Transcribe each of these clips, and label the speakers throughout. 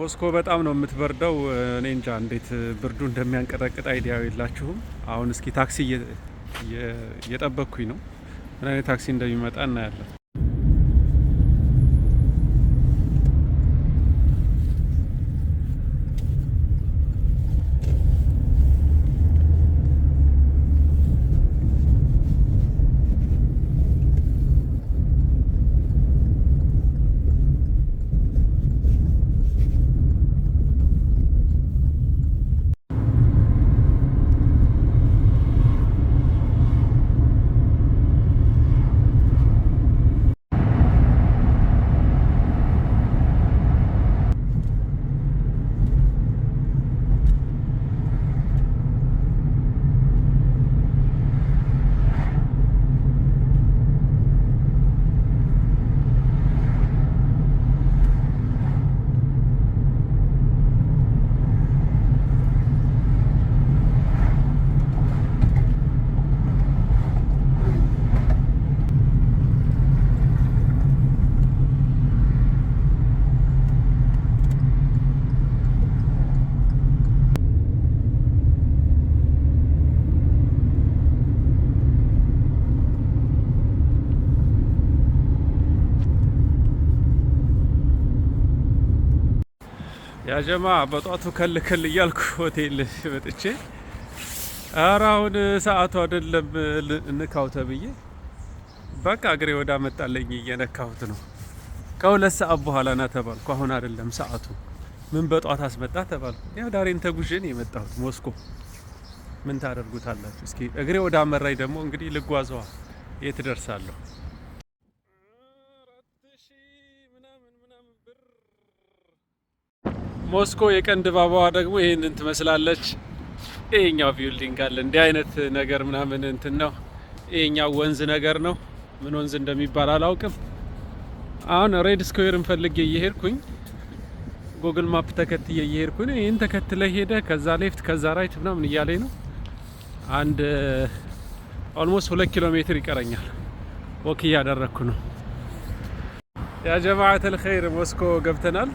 Speaker 1: ሞስኮ በጣም ነው የምትበርደው። እኔ እንጃ እንዴት ብርዱ እንደሚያንቀጠቅጥ idea ው የላችሁም። አሁን እስኪ ታክሲ እየጠበቅኩኝ ነው። ምን አይነት ታክሲ እንደሚመጣ እናያለን። ያ ጀማ፣ በጧቱ ከል ከል እያልኩ ሆቴል መጥቼ ኧረ አሁን ሰዓቱ አይደለም እንካው ተብዬ በቃ እግሬ ወዳ መጣለኝ እየነካሁት ነው። ከ2 ሰዓት በኋላ ና ተባልኩ። አሁን አይደለም ሰዓቱ፣ ምን በጧት አስመጣ ተባልኩ። ያው ዳሬን ተጉዤ ነው የመጣሁት ሞስኮ። ምን ታደርጉታላችሁ? እስኪ እግሬ ወደ አመራኝ ደግሞ እንግዲህ ልጓዘዋ፣ የት ደርሳለሁ? ምናምን ምናምን ብር። ሞስኮ የቀን ድባቧ ደግሞ ይህንን ትመስላለች። ይሄኛው building አለ፣ እንዲህ አይነት ነገር ምናምን እንትን ነው። ይሄኛው ወንዝ ነገር ነው። ምን ወንዝ እንደሚባል አላውቅም። አሁን Red Square ን ፈልጌ እየሄድኩኝ፣ Google Map ተከትዬ እየሄድኩኝ፣ ይህን ተከትለ ሄደ ከዛ left ከዛ right ምናምን እያለኝ ነው። አንድ almost 2 ኪሎ ሜትር ይቀረኛል። Walk እያደረግኩ ነው። ያ ጀማዓት አልኸይር፣ ሞስኮ ገብተናል።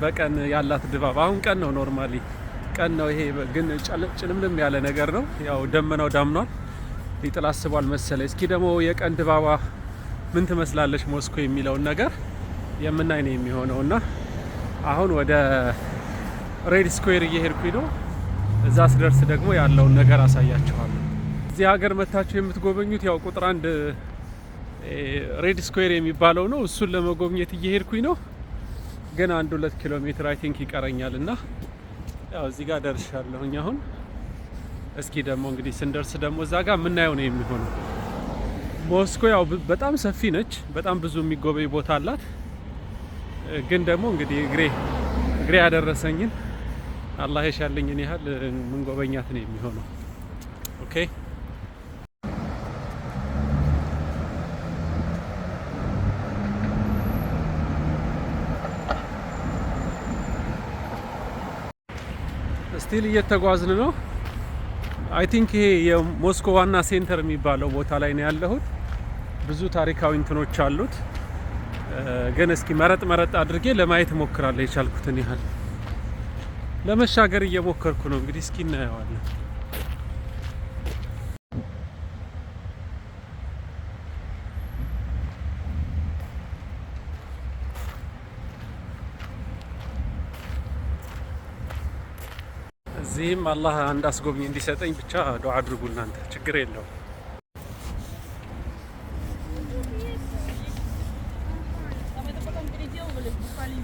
Speaker 1: በቀን ያላት ድባብ፣ አሁን ቀን ነው፣ normally ቀን ነው። ይሄ ግን ጭልምልም ያለ ነገር ነው። ያው ደመናው ዳምኗል፣ ሊጥል አስቧል መሰለኝ። እስኪ ደግሞ የቀን ድባቧ ምን ትመስላለች ሞስኮ የሚለውን ነገር የምናይ ነው የሚሆነው እና አሁን ወደ Red Square እየሄድኩኝ ነው። እዛ ስደርስ ደግሞ ያለውን ነገር አሳያችኋለሁ። እዚህ ሀገር መታችሁ የምትጎበኙት ያው ቁጥር አንድ Red Square የሚባለው ነው። እሱን ለመጎብኘት እየሄድኩኝ ነው። ግን አንድ 2 ኪሎ ሜትር I think ይቀረኛል እና ያው እዚህ ጋር ደርሻለሁኝ አሁን። እስኪ ደግሞ እንግዲህ ስንደርስ ደግሞ እዛ ጋር የምናየው ነው የሚሆነው። ሞስኮ ያው በጣም ሰፊ ነች። በጣም ብዙ የሚጎበኝ ቦታ አላት። ግን ደግሞ እንግዲህ እግሬ እግሬ ያደረሰኝን፣ አላህ የሻለኝን ያህል ምንጎበኛት ነው የሚሆነው። Okay, still እየተጓዝን ነው። I think ይሄ የሞስኮ ዋና center የሚባለው ቦታ ላይ ነው ያለሁት። ብዙ ታሪካዊ እንትኖች አሉት። ግን እስኪ መረጥ መረጥ አድርጌ ለማየት እሞክራለሁ። የቻልኩትን ያህል ለመሻገር እየሞከርኩ ነው። እንግዲህ እስኪ እናየዋለን። እዚህም አላህ አንድ አስጎብኝ እንዲሰጠኝ ብቻ ዱዓ አድርጉ እናንተ፣ ችግር የለውም።
Speaker 2: Там это потом переделывали, вбухали.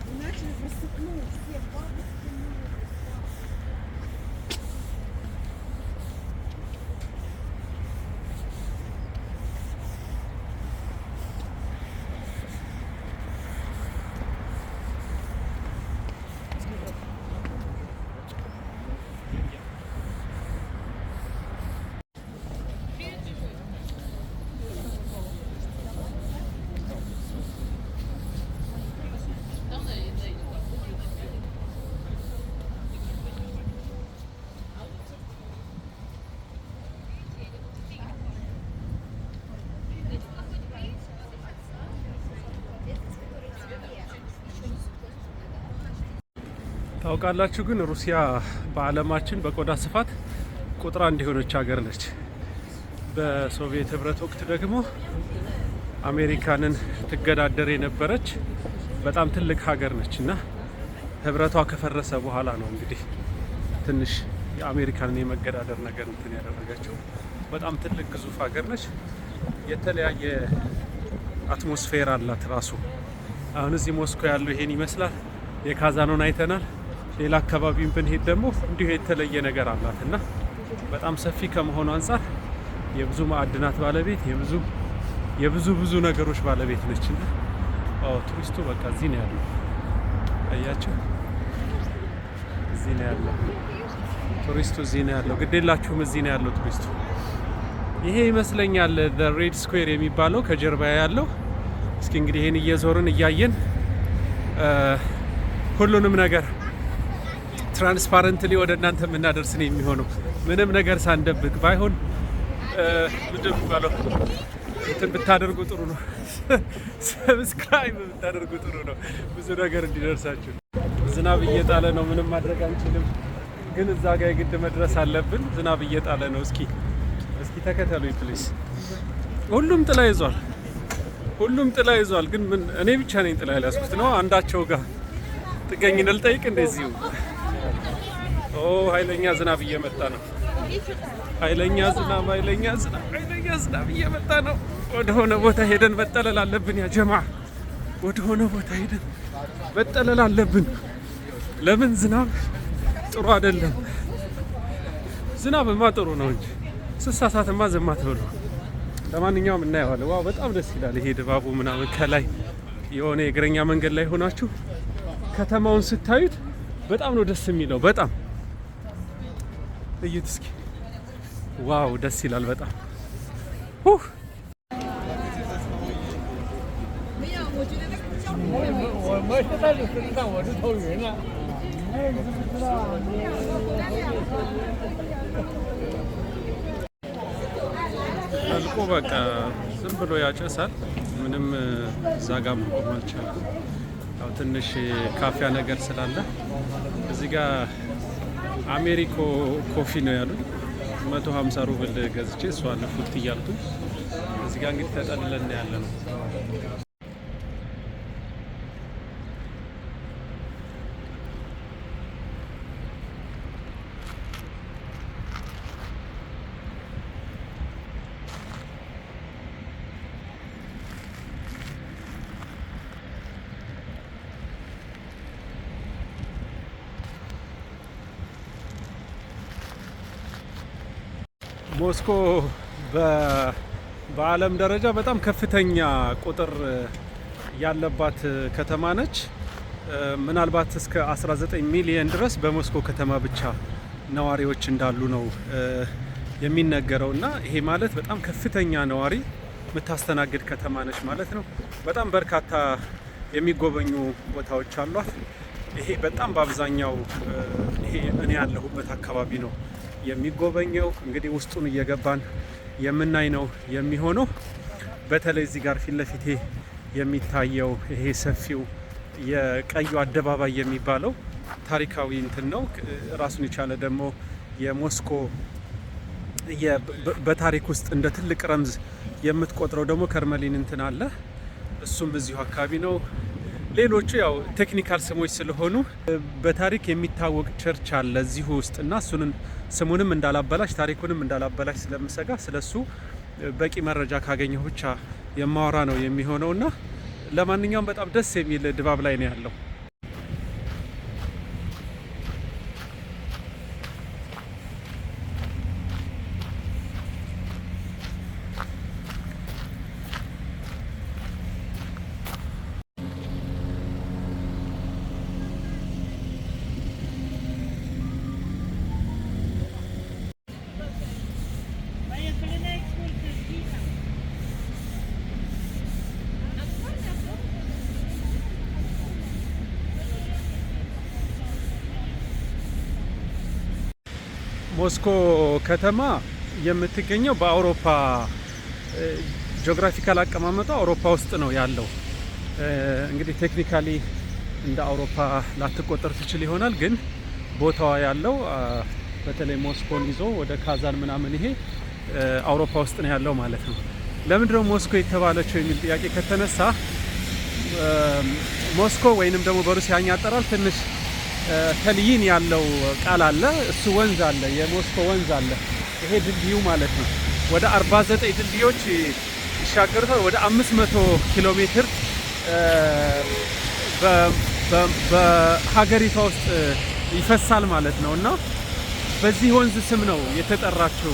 Speaker 3: И начали просыпну все бабушки.
Speaker 1: ታውቃላችሁ ግን ሩሲያ በዓለማችን በቆዳ ስፋት ቁጥር አንድ የሆነች ሀገር ነች። በሶቪየት ህብረት ወቅት ደግሞ አሜሪካንን ትገዳደር የነበረች በጣም ትልቅ ሀገር ነች እና ህብረቷ ከፈረሰ በኋላ ነው እንግዲህ ትንሽ የአሜሪካንን የመገዳደር ነገር እንትን ያደረገችው። በጣም ትልቅ ግዙፍ ሀገር ነች። የተለያየ atmosphere አላት ራሱ። አሁን እዚህ ሞስኮ ያለው ይሄን ይመስላል። የካዛኑን አይተናል። ሌላ አካባቢን ብንሄድ ደግሞ እንዲሁ የተለየ ነገር አላት እና በጣም ሰፊ ከመሆኑ አንጻር የብዙ ማዕድናት ባለቤት፣ የብዙ ብዙ ነገሮች ባለቤት ነች እና አዎ፣ ቱሪስቱ በቃ እዚህ ነው ያለው። አያችሁ፣ እዚህ ነው ያለው ቱሪስቱ፣ እዚህ ነው ያለው። ግዴላችሁም፣ እዚህ ነው ያለው ቱሪስቱ። ይሄ ይመስለኛል Red Square የሚባለው ከጀርባ ያለው። እስኪ እንግዲህ ይሄን እየዞርን እያየን ሁሉንም ነገር transparently ወደ እናንተ የምናደርስ ነው የሚሆነው፣ ምንም ነገር ሳንደብቅ። ባይሆን ምንድን ነው የሚባለው፣ እንትን ብታደርጉ ጥሩ ነው። Subscribe ብታደርጉ ጥሩ ነው፣ ብዙ ነገር እንዲደርሳችሁ። ዝናብ እየጣለ ነው፣ ምንም ማድረግ አንችልም። ግን እዛ ጋር የግድ መድረስ አለብን። ዝናብ እየጣለ ነው። እስኪ ተከተሉኝ please። ሁሉም ጥላ ይዟል። ሁሉም ጥላ ይዟል። ግን ምን እኔ ብቻ ነኝ ጥላ ያልያዝኩት ነው። አንዳቸው ጋር ጥገኝነት ልጠይቅ እንደዚሁ። ኦ፣ ኃይለኛ ዝናብ እየመጣ ነው። ኃይለኛ ዝናብ፣ ኃይለኛ ዝናብ፣ ኃይለኛ ዝናብ እየመጣ ነው። ወደሆነ ቦታ ሄደን መጠለል አለብን። ያ ጀማ፣ ወደሆነ ቦታ ሄደን መጠለል አለብን። ለምን? ዝናብ ጥሩ አይደለም። ዝናብማ ጥሩ ነው እንጂ ስሳሳትማ ዝም አትበሉ። ለማንኛውም እናየዋለን። Wow፣ በጣም ደስ ይላል ይሄ ድባቡ ምናምን። ከላይ የሆነ የእግረኛ መንገድ ላይ ሆናችሁ ከተማውን ስታዩት በጣም ነው ደስ የሚለው። በጣም እዩት እስኪ። Wow፣ ደስ ይላል በጣም። ሁህ።
Speaker 4: 我没是在你身上，我是头晕了。哎，你怎么知道？你
Speaker 1: ጠልቆ በቃ ዝም ብሎ ያጨሳል። ምንም እዛ ጋር መቆም አልቻልኩም። ያው ትንሽ ካፊያ ነገር ስላለ እዚህ ጋር አሜሪኮ coffee ነው ያሉኝ። 150 ሩብል ገዝቼ እሷን ፉት እያልኩኝ እዚህ ጋር እንግዲህ ተጠልለን ያለ ነው። ሞስኮ በዓለም ደረጃ በጣም ከፍተኛ ቁጥር ያለባት ከተማ ነች። ምናልባት እስከ 19 ሚሊየን ድረስ በሞስኮ ከተማ ብቻ ነዋሪዎች እንዳሉ ነው የሚነገረው እና ይሄ ማለት በጣም ከፍተኛ ነዋሪ የምታስተናግድ ከተማ ነች ማለት ነው። በጣም በርካታ የሚጎበኙ ቦታዎች አሏት። ይሄ በጣም በአብዛኛው ይሄ እኔ ያለሁበት አካባቢ ነው የሚጎበኘው። እንግዲህ ውስጡን እየገባን የምናይ ነው የሚሆነው። በተለይ እዚህ ጋር ፊት ለፊቴ የሚታየው ይሄ ሰፊው የቀዩ አደባባይ የሚባለው ታሪካዊ እንትን ነው። ራሱን የቻለ ደግሞ የሞስኮ በታሪክ ውስጥ እንደ ትልቅ ረምዝ የምትቆጥረው ደግሞ ክሬምሊን እንትን አለ። እሱም እዚሁ አካባቢ ነው። ሌሎቹ ያው technical ስሞች ስለሆኑ በታሪክ የሚታወቅ church አለ እዚሁ ውስጥ እና እሱንን ስሙንም እንዳላበላሽ ታሪኩንም እንዳላበላሽ ስለምሰጋ ስለሱ በቂ መረጃ ካገኘሁ ብቻ የማወራ ነው የሚሆነው እና ለማንኛውም በጣም ደስ የሚል ድባብ ላይ ነው ያለው።
Speaker 2: Поехали на экскурсию, жди там.
Speaker 1: ሞስኮ ከተማ የምትገኘው በአውሮፓ geographical አቀማመጧ አውሮፓ ውስጥ ነው ያለው። እንግዲህ technically እንደ አውሮፓ ላትቆጠር ትችል ይሆናል፣ ግን ቦታዋ ያለው በተለይ ሞስኮን ይዞ ወደ ካዛን ምናምን ይሄ አውሮፓ ውስጥ ነው ያለው ማለት ነው። ለምንድነው ሞስኮ የተባለችው የሚል ጥያቄ ከተነሳ ሞስኮ ወይንም ደግሞ በሩሲያኛ አጠራር ትንሽ ተልይን ያለው ቃል አለ። እሱ ወንዝ አለ፣ የሞስኮ ወንዝ አለ። ይሄ ድልድዩ ማለት ነው። ወደ 49 ድልድዮች ይሻገሩታል። ወደ 500 ኪሎ ሜትር በሀገሪቷ ውስጥ ይፈሳል ማለት ነው እና በዚህ ወንዝ ስም ነው የተጠራችው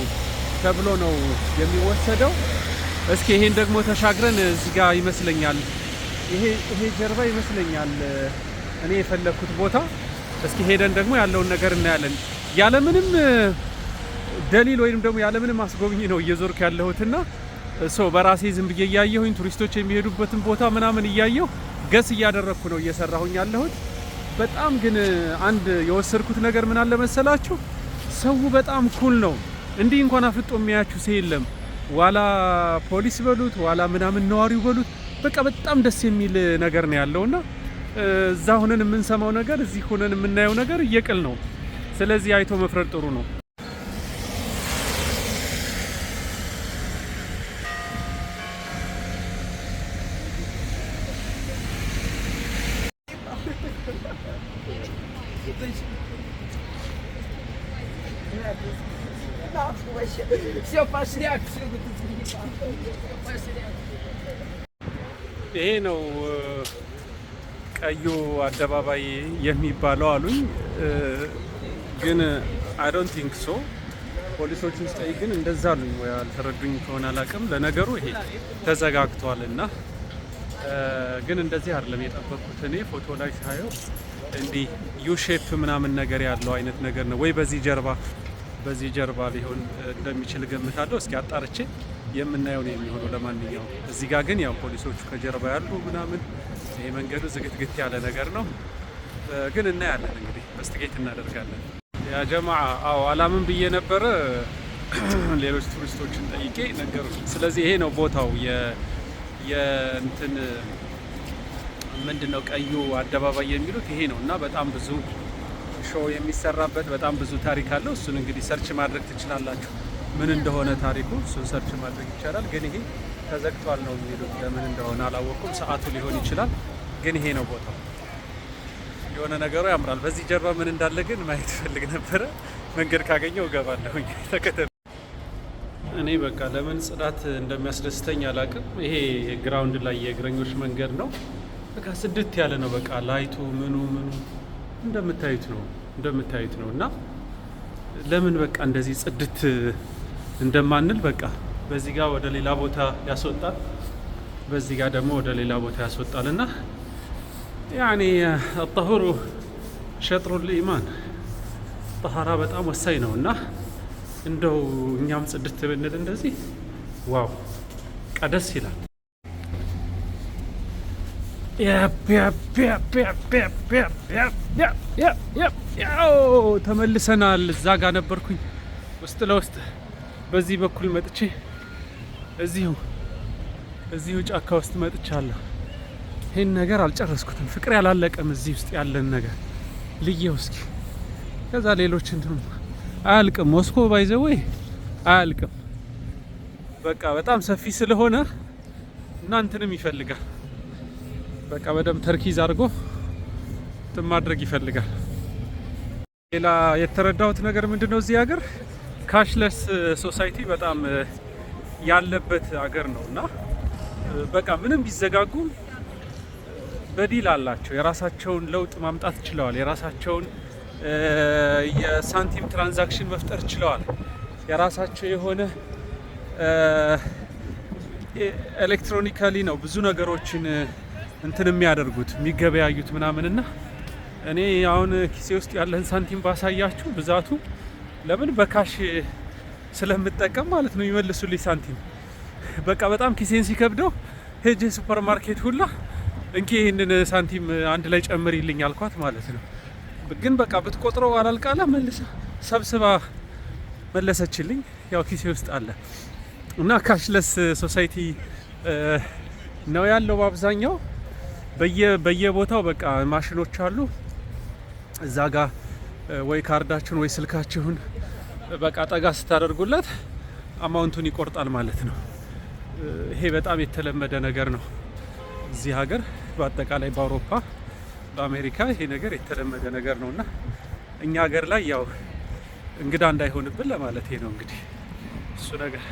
Speaker 1: ተብሎ ነው የሚወሰደው። እስኪ ይሄን ደግሞ ተሻግረን እዚህ ጋር ይመስለኛል፣ ይሄ ጀርባ ይመስለኛል እኔ የፈለግኩት ቦታ። እስኪ ሄደን ደግሞ ያለውን ነገር እናያለን። ያለምንም ደሊል ወይንም ደግሞ ያለምንም አስጎብኚ ነው እየዞርኩ ያለሁትና so በራሴ ዝም ብዬ እያየሁኝ፣ ቱሪስቶች የሚሄዱበትን ቦታ ምናምን እያየሁ guess እያደረግኩ ነው እየሰራሁኝ ያለሁት። በጣም ግን አንድ የወሰድኩት ነገር ምን አለ መሰላችሁ? ሰው በጣም cool ነው። እንዲህ እንኳን አፍጦ የሚያያችሁ ሰው የለም። ዋላ ፖሊስ በሉት ዋላ ምናምን ነዋሪው በሉት በቃ በጣም ደስ የሚል ነገር ነው ያለውና እዛ ሆነን የምንሰማው ነገር እዚህ ሆነን የምናየው ነገር እየቅል ነው። ስለዚህ አይቶ መፍረድ ጥሩ ነው።
Speaker 5: Нахуй вообще. Все пошляк, все, все пошляк.
Speaker 1: ይሄ ነው ቀዩ አደባባይ የሚባለው አሉኝ። ግን I don't think so። ፖሊሶቹን ስጠይቅ ግን እንደዛ አሉኝ። ወይ አልተረዱኝ ከሆነ አላውቅም። ለነገሩ ይሄ ተዘጋግቷል እና ግን እንደዚህ አይደለም የጠበቅኩት። እኔ ፎቶ ላይ ሳየው እንዲህ U shape ምናምን ነገር ያለው አይነት ነገር ነው። ወይ በዚህ ጀርባ ሊሆን እንደሚችል ገምታለሁ። እስኪ አጣርቼ የምናየው ነው የሚሆነው። ለማንኛውም እዚህ ጋር ግን ያው ፖሊሶቹ ከጀርባ ያሉ ምናምን ይሄ መንገዱ ዝግትግት ያለ ነገር ነው። ግን እናያለን እንግዲህ፣ investigate እናደርጋለን። ያ ጀማዓ፣ አዎ አላምን ብዬ ነበረ። ሌሎች ቱሪስቶችን ጠይቄ ነገሩኝ። ስለዚህ ይሄ ነው ቦታው፣ የእንትን ምንድን ነው ቀዩ አደባባይ የሚሉት ይሄ ነው እና በጣም ብዙ show የሚሰራበት፣ በጣም ብዙ ታሪክ አለው። እሱን እንግዲህ search ማድረግ ትችላላችሁ፣ ምን እንደሆነ ታሪኩ እሱን search ማድረግ ይቻላል። ግን ይሄ ተዘግቷል ነው የሚሉት። ለምን እንደሆነ አላወቅኩም። ሰዓቱ ሊሆን ይችላል። ግን ይሄ ነው ቦታው። የሆነ ነገሩ ያምራል። በዚህ ጀርባ ምን እንዳለ ግን ማየት ፈልግ ነበረ። መንገድ ካገኘው እገባለሁኝ። ተከተሉ። እኔ በቃ ለምን ጽዳት እንደሚያስደስተኝ አላውቅም። ይሄ ground ላይ የእግረኞች መንገድ ነው። በቃ ጽድት ያለ ነው። በቃ light ኡ ምኑ ምኑ እንደምታዩት ነው። እና ለምን በቃ እንደዚህ ጽድት እንደማንል። በቃ በዚህ ጋር ወደ ሌላ ቦታ ያስወጣል፣ በዚህ ጋር ደግሞ ወደ ሌላ ቦታ ያስወጣል። እና ያኔ الطهور شطر الإيمان፣ ጠሃራ በጣም ወሳኝ ነው እና እንደው እኛም ጽድት ብንል እንደዚህ wow ቀደስ ይላል። Yep፣ ያው ተመልሰናል። እዛ ጋር ነበርኩኝ ውስጥ ለውስጥ በዚህ በኩል መጥቼ እዚሁ ጫካ ውስጥ መጥቻለሁ። ይህን ነገር አልጨረስኩትም። ፍቅር ያላለቀም እዚህ ውስጥ ያለን ነገር ልየው እስኪ። ከዛ ሌሎች እንትኑ አያልቅም። ሞስኮ by the way አያልቅም። በቃ በጣም ሰፊ ስለሆነ እናንትንም ይፈልጋል። በቃ በደንብ ተርኪዝ አድርጎ እንትን ማድረግ ይፈልጋል። ሌላ የተረዳሁት ነገር ምንድን ነው? እዚህ ሀገር cashless society በጣም ያለበት ሀገር ነው እና በቃ ምንም ቢዘጋጉም በዲል አላቸው። የራሳቸውን ለውጥ ማምጣት ችለዋል። የራሳቸውን የሳንቲም transaction መፍጠር ችለዋል። የራሳቸው የሆነ electronically ነው ብዙ ነገሮችን እንትን የሚያደርጉት፣ የሚገበያዩት ምናምን። እና እኔ አሁን ኪሴ ውስጥ ያለን ሳንቲም ባሳያችሁ ብዛቱ፣ ለምን በ cash ስለምጠቀም ማለት ነው፣ ይመልሱልኝ ሳንቲም። በቃ በጣም ኪሴን ሲከብደው ሄጄ ሱፐር ማርኬት ሁላ እንኪ ይህንን ሳንቲም አንድ ላይ ጨምሪልኝ አልኳት ማለት ነው። ግን በቃ ብትቆጥረው አላልቃላ መልሳ ሰብስባ መለሰችልኝ። ያው ኪሴ ውስጥ አለ እና cashless society ነው ያለው በአብዛኛው። በየቦታው በቃ ማሽኖች አሉ። እዛ ጋ ወይ ካርዳችሁን ወይ ስልካችሁን በቃ ጠጋ ስታደርጉለት amount ኡን ይቆርጣል ማለት ነው። ይሄ በጣም የተለመደ ነገር ነው እዚህ ሀገር፣ በአጠቃላይ በአውሮፓ፣ በአሜሪካ ይሄ ነገር የተለመደ ነገር ነው እና እኛ ሀገር ላይ ያው እንግዳ እንዳይሆንብን ለማለት ነው። እንግዲህ እሱ ነገር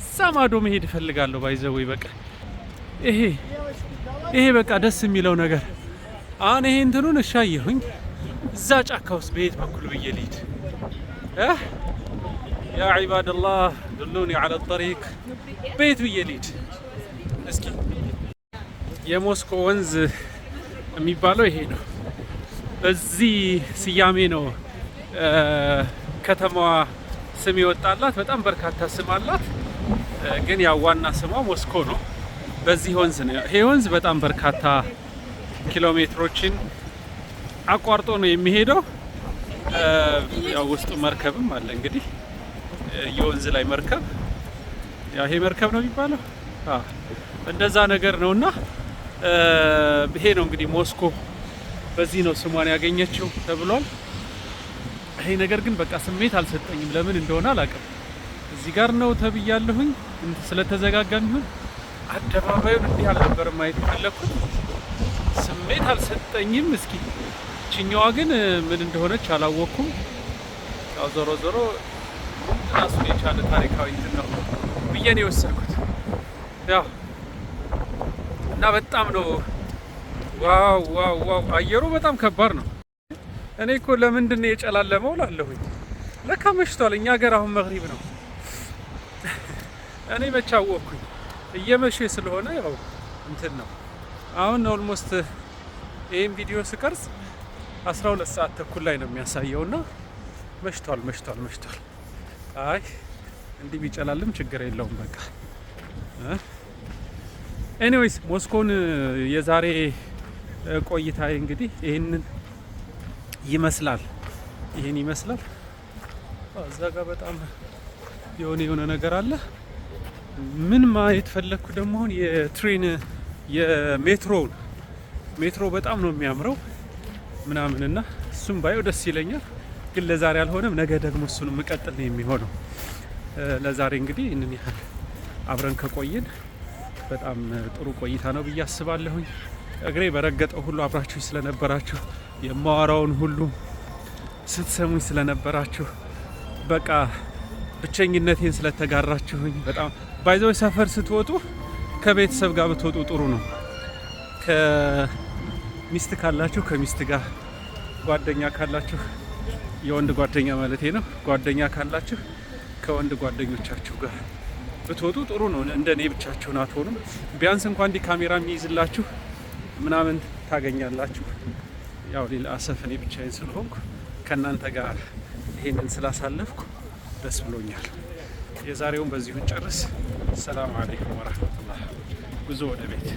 Speaker 1: እዛ ማዶ መሄድ እፈልጋለሁ። By the way በቃ ይሄ በቃ ደስ የሚለው ነገር አሁን ይሄ እንትኑን እሻየሁኝ እዛ ጫካ ውስጥ በየት በኩል ብዬ ልሂድ? يا عباد الله دلوني على الطريق፣ በየት ብዬ ልሂድ? እስኪ የሞስኮ ወንዝ የሚባለው ይሄ ነው። በዚህ ስያሜ ነው ከተማዋ ስም የወጣላት። በጣም በርካታ ስም አላት፣ ግን ያው ዋና ስሟ ሞስኮ ነው። በዚህ ወንዝ ነው። ይሄ ወንዝ በጣም በርካታ ኪሎ ሜትሮችን አቋርጦ ነው የሚሄደው። ያው ውስጡ መርከብም አለ፣ እንግዲህ የወንዝ ላይ መርከብ፣ ያው ይሄ መርከብ ነው የሚባለው፣ እንደዛ ነገር ነው። እና ይሄ ነው እንግዲህ ሞስኮ በዚህ ነው ስሟን ያገኘችው ተብሏል። ይሄ ነገር ግን በቃ ስሜት አልሰጠኝም፣ ለምን እንደሆነ አላውቅም። እዚህ ጋር ነው ተብያለሁኝ፣ ስለተዘጋጋም ይሁን አደባባዩን እንዲህ አልነበረም ማየት የፈለግኩት። ስሜት አልሰጠኝም። እስኪ ችኛዋ ግን ምን እንደሆነች አላወቅኩም። ያው ዞሮ ዞሮ ራሱን የቻለ ታሪካዊ እንትን ነው ብዬ ነው የወሰድኩት። ያው እና በጣም ነው wow wow wow! አየሩ በጣም ከባድ ነው። እኔ እኮ ለምንድን ነው የጨላለመው ላለሁኝ፣ ለካ መሽቷል። እኛ ሀገር አሁን መግሪብ ነው። እኔ መች አወቅኩኝ? እየመሸ ስለሆነ ያው እንትን ነው። አሁን almost ይህን ቪዲዮ ስቀርጽ 12 ሰዓት ተኩል ላይ ነው የሚያሳየው እና መሽቷል፣ መሽቷል፣ መሽቷል። አይ እንዲህ ቢጨላልም ችግር የለውም በቃ። Anyways ሞስኮን የዛሬ ቆይታ እንግዲህ ይህንን ይመስላል። ይህን ይመስላል። እዛ ጋር በጣም የሆነ የሆነ ነገር አለ። ምን ማየት ፈለግኩ ደግሞ አሁን የ train የሜትሮውን፣ ሜትሮ በጣም ነው የሚያምረው ምናምን እና እሱም ባየው ደስ ይለኛል። ግን ለዛሬ አልሆነም። ነገ ደግሞ እሱን የምቀጥል ነው የሚሆነው። ለዛሬ እንግዲህ ይህንን ያህል አብረን ከቆየን በጣም ጥሩ ቆይታ ነው ብዬ አስባለሁኝ። እግሬ በረገጠው ሁሉ አብራችሁ ስለነበራችሁ፣ የማወራውን ሁሉ ስትሰሙኝ ስለነበራችሁ፣ በቃ ብቸኝነቴን ስለተጋራችሁኝ በጣም። By the way ሰፈር ስትወጡ ከቤተሰብ ጋር ብትወጡ ጥሩ ነው። ከሚስት ካላችሁ ከሚስት ጋር፣ ጓደኛ ካላችሁ፣ የወንድ ጓደኛ ማለት ነው፣ ጓደኛ ካላችሁ ከወንድ ጓደኞቻችሁ ጋር ብትወጡ ጥሩ ነው። እንደ እኔ ብቻችሁን አትሆኑም። ቢያንስ እንኳን እንዲህ ካሜራ የሚይዝላችሁ ምናምን ታገኛላችሁ። ያው ሌላ አሰፍ እኔ ብቻዬን ስለሆንኩ ከእናንተ ጋር ይሄንን ስላሳለፍኩ ደስ ብሎኛል። የዛሬውን በዚሁ እንጨርስ። ሰላም አለይኩም ወረህመቱላህ። ጉዞ ወደ ቤት።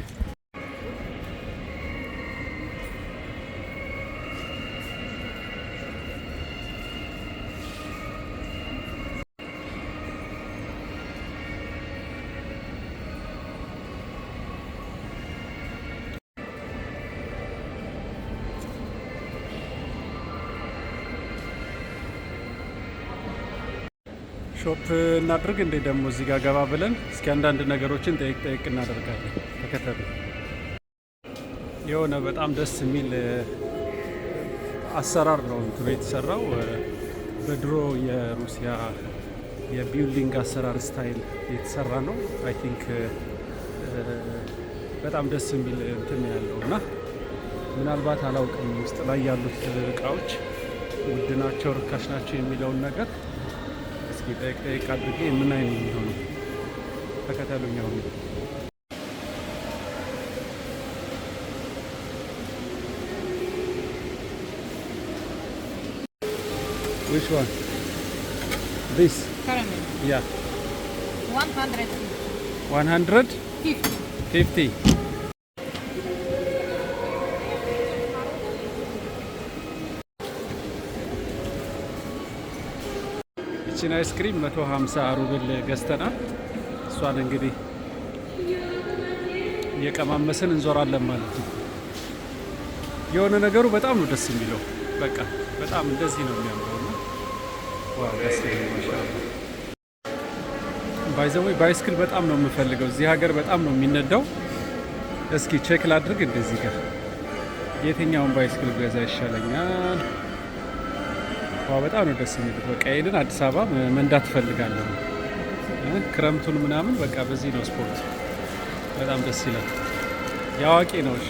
Speaker 1: Shop እናድርግ እንዴ? ደግሞ እዚህ ጋር ገባ ብለን እስኪ አንዳንድ ነገሮችን ጠይቅ ጠይቅ እናደርጋለን። ተከተሉ። የሆነ በጣም ደስ የሚል አሰራር ነው እንትኑ የተሰራው፣ በድሮ የሩሲያ የ building አሰራር style የተሰራ ነው። I think በጣም ደስ የሚል እንትን ያለው እና ምናልባት አላውቅም ውስጥ ላይ ያሉት እቃዎች ውድ ናቸው ርካሽ ናቸው የሚለውን ነገር እስኪ ጠይቅ ጠይቅ አድርጌ የምናይ ነው የሚሆነው። ተከተሉኝ አሁን። Which one? This?
Speaker 2: Caramel.
Speaker 1: Yeah.
Speaker 2: 150.
Speaker 1: 150.
Speaker 2: 50.
Speaker 1: ይችን አይስክሪም 150 ሩብል ገዝተናል። እሷን እንግዲህ እየቀማመስን እንዞራለን ማለት ነው። የሆነ ነገሩ በጣም ነው ደስ የሚለው። በቃ በጣም እንደዚህ ነው የሚያምረው እና wow፣ ደስ ይላል። ማሻአላህ። By the way፣ bicycle በጣም ነው የምፈልገው። እዚህ ሀገር በጣም ነው የሚነዳው። እስኪ check ላድርግ። እንደዚህ ጋር የትኛውን bicycle ብገዛ ይሻለኛል? Wow፣ በጣም ነው ደስ የሚሉት። በቃ ይሄንን አዲስ አበባ መንዳት እፈልጋለሁ። ክረምቱን ምናምን በቃ በዚህ ነው ስፖርት። በጣም ደስ ይላል። የአዋቂ ነው። እሺ፣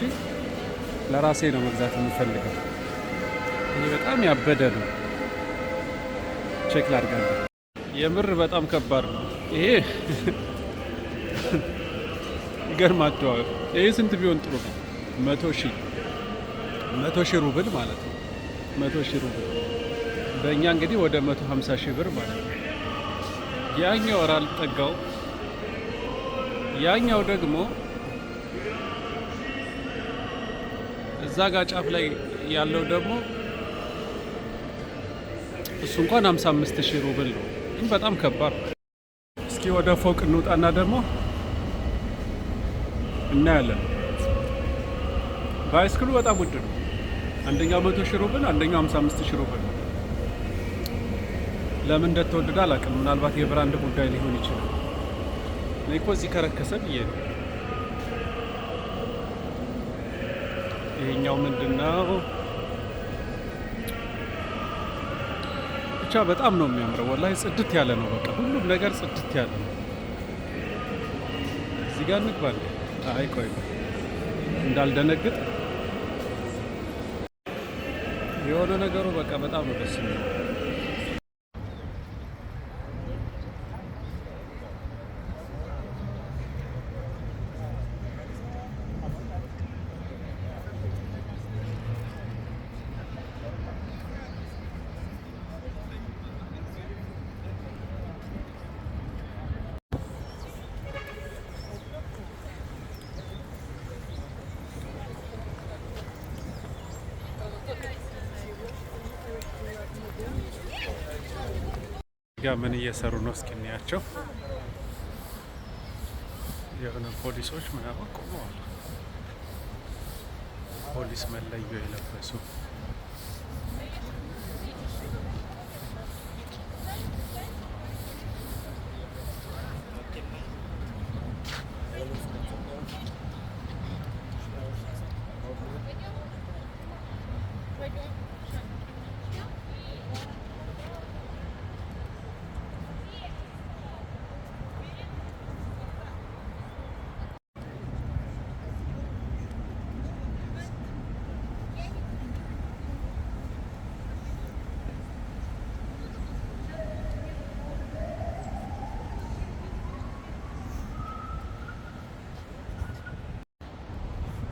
Speaker 1: ለራሴ ነው መግዛት የምፈልገው። ይሄ በጣም ያበደ ነው። Check ላድርጋለሁ። የምር በጣም ከባድ ነው ይሄ። ይገርማቸዋል። ይሄ ስንት ቢሆን ጥሩ ነው? 100,000፣ 100,000 ሩብል ማለት ነው። 100,000 ሩብል በእኛ እንግዲህ ወደ 150,000 ብር ማለት ነው። ያኛው ኧረ አልጠጋው። ያኛው ደግሞ እዛ ጋር ጫፍ ላይ ያለው ደግሞ እሱ እንኳን 55 ሺህ ሩብል ነው፣ ግን በጣም ከባድ ነው። እስኪ ወደ ፎቅ እንውጣና ደግሞ እናያለን። Bicycle ኡ በጣም ውድ ነው። አንደኛው 100,000 ሩብል፣ አንደኛው 55 ሺህ ሩብል ነው። ለምን እንደተወደደ አላውቅም። ምናልባት የ brand ጉዳይ ሊሆን ይችላል። እኔ እኮ እዚህ ከረከሰ ብዬ ነው። ይሄኛው ምንድን ነው? ብቻ በጣም ነው የሚያምረው። ወላሂ ጽድት ያለ ነው። በቃ ሁሉም ነገር ጽድት ያለ ነው። እዚህ ጋር እንግባ እንዴ? አይ ቆይ ቆይ፣ እንዳልደነግጥ። የሆነ ነገሩ በቃ በጣም ነው ደስ የሚለው። ጋ ምን እየሰሩ ነው? እስኪ እንያቸው። የሆነ ፖሊሶች ምናምን ቆመዋል። ፖሊስ መለዮ የለበሱ።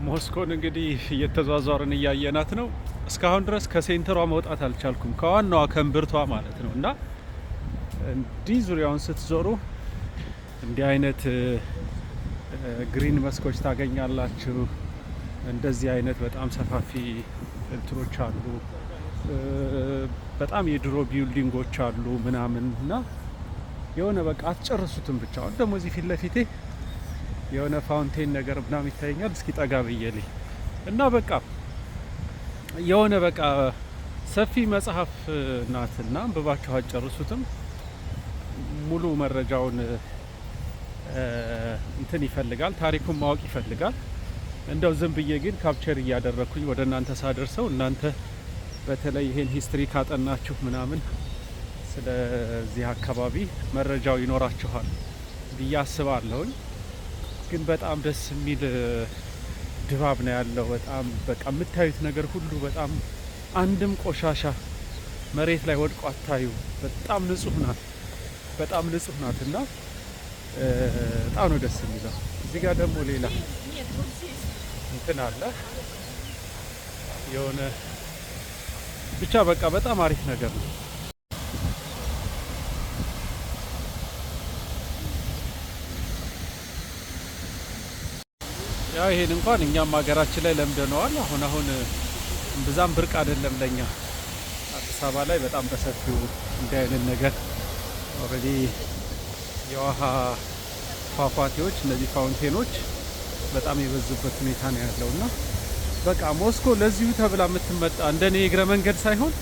Speaker 1: ሞስኮን እንግዲህ እየተዟዟርን እያየናት ነው። እስካሁን ድረስ ከ center ዋ መውጣት አልቻልኩም፣ ከዋናዋ ከእምብርቷ ማለት ነው። እና እንዲህ ዙሪያውን ስትዞሩ እንዲህ አይነት green መስኮች ታገኛላችሁ። እንደዚህ አይነት በጣም ሰፋፊ እንትኖች አሉ። በጣም የድሮ building ኦች አሉ ምናምን እና የሆነ በቃ አትጨርሱትም። ብቻ አሁን ደግሞ እዚህ ፊት ለፊቴ የሆነ fountain ነገር ምናምን ይታየኛል። እስኪ ጠጋ ብዬ ልይ እና በቃ የሆነ በቃ ሰፊ መጽሐፍ ናትና አንብባችሁ አትጨርሱትም። ሙሉ መረጃውን እንትን ይፈልጋል፣ ታሪኩን ማወቅ ይፈልጋል። እንደው ዝም ብዬ ግን capture እያደረግኩኝ ወደ እናንተ ሳደርሰው እናንተ በተለይ ይሄን history ካጠናችሁ ምናምን ስለዚህ አካባቢ መረጃው ይኖራችኋል ብዬ አስባለሁኝ። ግን በጣም ደስ የሚል ድባብ ነው ያለው። በጣም በቃ የምታዩት ነገር ሁሉ በጣም አንድም ቆሻሻ መሬት ላይ ወድቆ አታዩ። በጣም ንጹህ ናት፣ በጣም ንጹህ ናት እና በጣም ነው ደስ የሚለው። እዚህ ጋር ደግሞ ሌላ እንትን አለ፣ የሆነ ብቻ በቃ በጣም አሪፍ ነገር ነው። ያው ይሄን እንኳን እኛም ሀገራችን ላይ ለምደነዋል። አሁን አሁን ብዛም ብርቅ አይደለም ለኛ። አዲስ አበባ ላይ በጣም በሰፊው እንዲህ አይነት ነገር already የውሃ ፏፏቴዎች፣ እነዚህ fountain ኦች በጣም የበዙበት ሁኔታ ነው ያለው። እና በቃ ሞስኮ ለዚሁ ተብላ የምትመጣ፣ እንደኔ የእግረ መንገድ ሳይሆን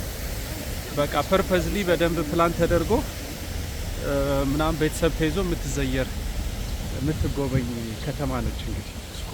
Speaker 1: በቃ purposely በደንብ ፕላን ተደርጎ ምናምን ቤተሰብ ተይዞ የምትዘየር፣ የምትጎበኝ ከተማ ነች እንግዲህ ሞስኮ።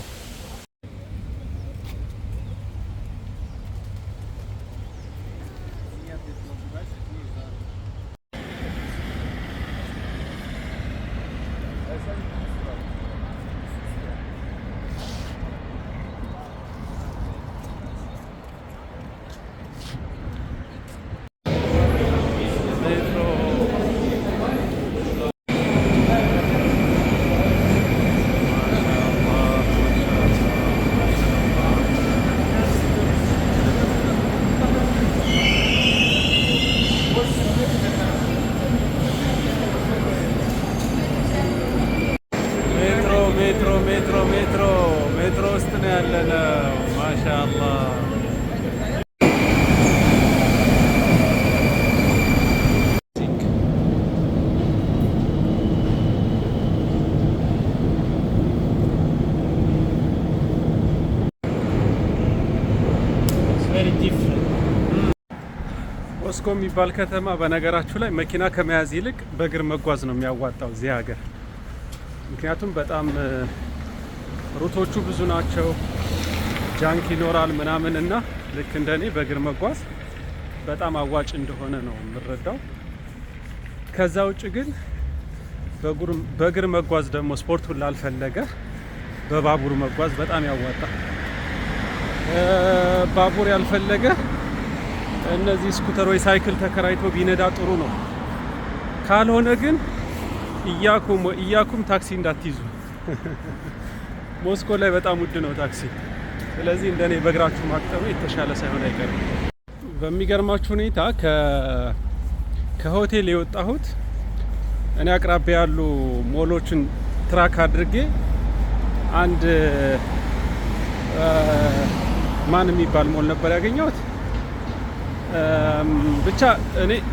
Speaker 1: ሜትሮ። ማሻአላህ፣ ማሻአላህ፣ ማሻአላህ። ሜትሮ፣ ሜትሮ፣ ሜትሮ፣ ሜትሮ፣ ሜትሮ ውስጥ ነው ያለነው። ማሻአላህ። Think.
Speaker 4: It's very different.
Speaker 1: ሞስኮ የሚባል ከተማ በነገራችሁ ላይ መኪና ከመያዝ ይልቅ በእግር መጓዝ ነው የሚያዋጣው እዚህ ሀገር። ምክንያቱም በጣም route ኦቹ ብዙ ናቸው፣ junk ይኖራል ምናምን፣ እና ልክ እንደኔ በእግር መጓዝ በጣም አዋጭ እንደሆነ ነው የምረዳው። ከዛ ውጭ ግን በእግር መጓዝ ደግሞ ስፖርቱን ላልፈለገ በባቡር መጓዝ በጣም ያዋጣል። ባቡር ያልፈለገ እነዚህ scooter ወይ ሳይክል ተከራይቶ ቢነዳ ጥሩ ነው። ካልሆነ ግን إياكم وإياكم ታክሲ እንዳትይዙ። ሞስኮ ላይ በጣም ውድ ነው ታክሲ። ስለዚህ እንደኔ በእግራችሁ ማቅጠኑ የተሻለ ሳይሆን አይቀርም። በሚገርማችሁ ሁኔታ ከሆቴል የወጣሁት እኔ አቅራቢያ ያሉ mall ኦችን track አድርጌ አንድ ማን የሚባል ሞል ነበር ያገኘሁት። ብቻ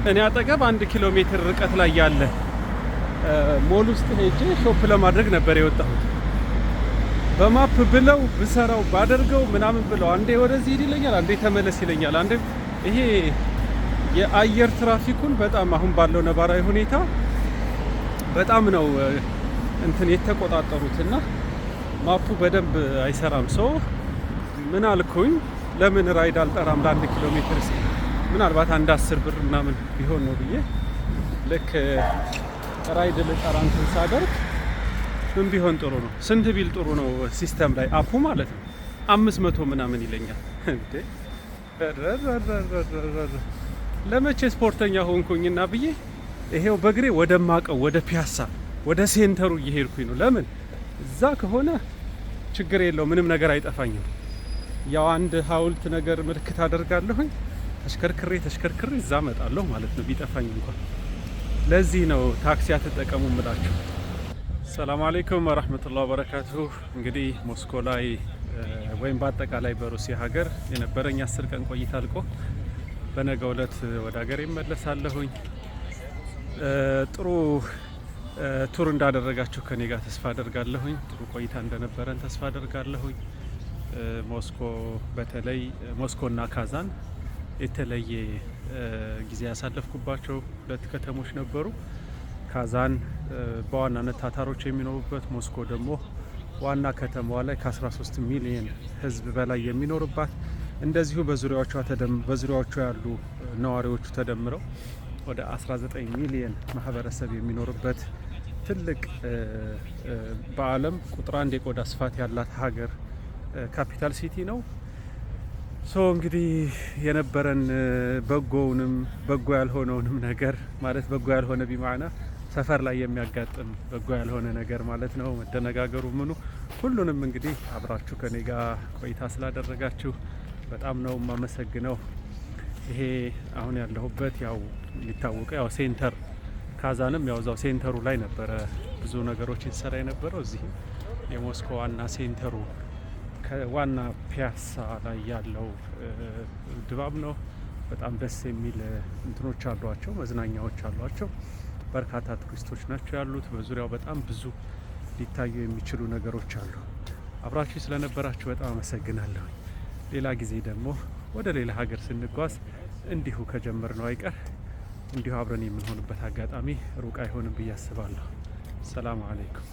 Speaker 1: እኔ አጠገብ 1 ኪሎ ሜትር ርቀት ላይ ያለ ሞል ውስጥ ሄጄ shop ለማድረግ ነበር የወጣሁት። በ map ብለው ብሰራው ባደርገው ምናምን ብለው አንዴ ወደዚህ ሂድ ይለኛል፣ አንዴ ተመለስ ይለኛል። አንዴ ይሄ የአየር ትራፊኩን በጣም አሁን ባለው ነባራዊ ሁኔታ በጣም ነው እንትን የተቆጣጠሩትና map ኡ በደንብ አይሰራም። So ምን አልኩኝ፣ ለምን ride አልጠራም ለ1 ኪሎ ሜትር፣ እስኪ ምናልባት አንድ 10 ብር ምናምን ቢሆን ነው ብዬ ልክ ride ልጠራ እንትን ሳደርግ ምን ቢሆን ጥሩ ነው፣ ስንት ቢል ጥሩ ነው system ላይ app ኡ ማለት ነው፣ 500 ምናምን ይለኛል። እንዴ፣ ለመቼ ስፖርተኛ ሆንኩኝና ብዬ ይሄው በእግሬ ወደማቀው ወደ ፒያሳ ወደ center ኡ እየሄድኩኝ ነው። ለምን እዛ ከሆነ ችግር የለው፣ ምንም ነገር አይጠፋኝም። ያው አንድ ሀውልት ነገር ምልክት አደርጋለሁኝ፣ ተሽከርክሬ ተሽከርክሬ እዛ እመጣለሁ ማለት ነው ቢጠፋኝ እንኳን። ለዚህ ነው ታክሲ አትጠቀሙ ምላችሁ። ሰላም አለይኩም ወረህመቱላህ ወበረካቱሁ። እንግዲህ ሞስኮ ላይ ወይም በአጠቃላይ በሩሲያ ሀገር የነበረኝ 10 ቀን ቆይታ አልቆ በነገው ዕለት ወደ ሀገር ይመለሳለሁኝ። ጥሩ tour እንዳደረጋችሁ ከኔ ጋር ተስፋ አደርጋለሁኝ። ጥሩ ቆይታ እንደነበረን ተስፋ አደርጋለሁኝ። ሞስኮ፣ በተለይ ሞስኮና ካዛን የተለየ ጊዜ ያሳለፍኩባቸው ሁለት ከተሞች ነበሩ። ካዛን በዋናነት ታታሮች የሚኖሩበት፣ ሞስኮ ደግሞ ዋና ከተማዋ ላይ ከ13 ሚሊዮን ሕዝብ በላይ የሚኖርባት፣ እንደዚሁ በዙሪያዎቿ ያሉ ነዋሪዎቹ ተደምረው ወደ 19 ሚሊዮን ማህበረሰብ የሚኖርበት ትልቅ በዓለም ቁጥር አንድ የቆዳ ስፋት ያላት ሀገር capital city ነው። So እንግዲህ የነበረን በጎውንም በጎ ያልሆነውንም ነገር፣ ማለት በጎ ያልሆነ بمعنى ሰፈር ላይ የሚያጋጥም በጎ ያልሆነ ነገር ማለት ነው። መደነጋገሩ ምኑ ሁሉንም እንግዲህ አብራችሁ ከኔ ጋር ቆይታ ስላደረጋችሁ በጣም ነው የማመሰግነው። ይሄ አሁን ያለሁበት ያው የሚታወቀው ያው center፣ ካዛንም ያው እዛው center ኡ ላይ ነበረ ብዙ ነገሮች ይሰራ የነበረው። እዚህም የሞስኮ ዋና center ኡ ከዋና ፒያሳ ላይ ያለው ድባብ ነው። በጣም ደስ የሚል እንትኖች አሏቸው፣ መዝናኛዎች አሏቸው። በርካታ ቱሪስቶች ናቸው ያሉት። በዙሪያው በጣም ብዙ ሊታዩ የሚችሉ ነገሮች አሉ። አብራችሁ ስለነበራችሁ በጣም አመሰግናለሁ። ሌላ ጊዜ ደግሞ ወደ ሌላ ሀገር ስንጓዝ እንዲሁ ከጀመርነው አይቀር እንዲሁ አብረን የምንሆንበት አጋጣሚ ሩቅ አይሆንም ብዬ አስባለሁ። ሰላም አለይኩም።